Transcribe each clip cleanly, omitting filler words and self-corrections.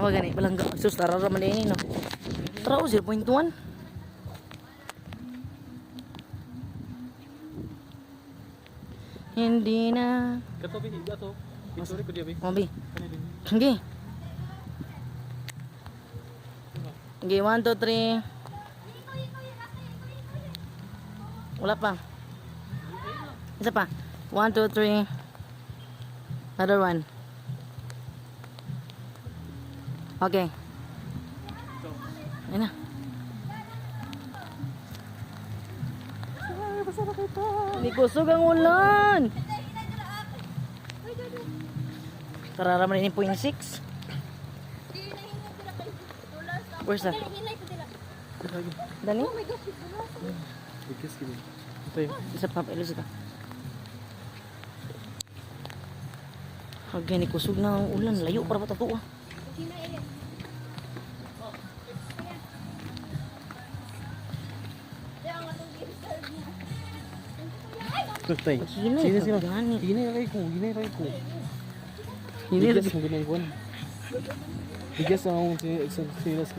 Pa gani, palangga. Sus, tara ra man din, no. Tara, oh, 0.1. Hindi na. Kato bi, ato. Picture ko diya bi. Mobi. Kani din. Sige. Sige, 1, 2, 3. Wala pa. Isa pa. 1, 2, 3. Another one. Okay. Ayun na. Hindi kusog ang ulan. Tara raman ini 0.6. Where's that? Dani? Bigas gini. Ito yun. Isa pa, isa pa. Kagani kusog na ang ulan, layo para pa tato ah. Tay. Hinay, Sino sino? kagani. Hinay ray ko, hinay ray ko. Hinay Bigas mo ganang kuan. Bigas ang sa silas.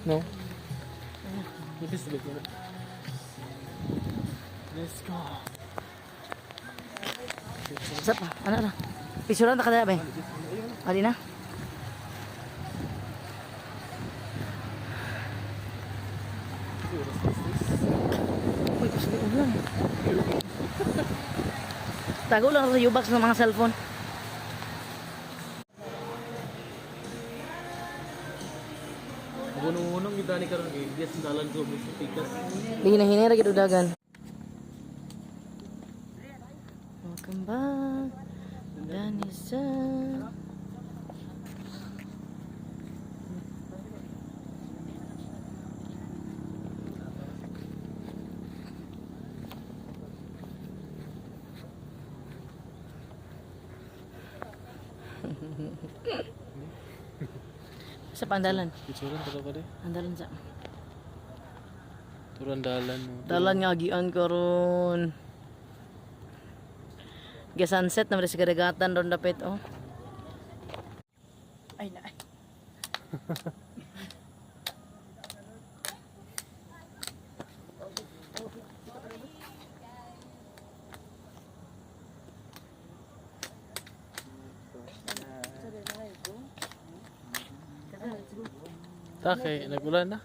No. Nipis ulit na. Let's go. Isa pa, ano na? Picture na kada ba? Ali na. Uy, kusog ang ulan. Tago lang ako sa U-box ng mga cellphone. Gunung-gunung kita ni karon kay bigas ang dalan ko gusto tikas. Di na hinera gid udagan. Welcome back. Danisa. Sa pandalan. Picturean to ka de. Andalan sa. Turan dalan no. Dalan nga agian karon. Ga sunset na sa kadagatan ron dapit oh. Ay na. Ay. Ta kay nagulan na.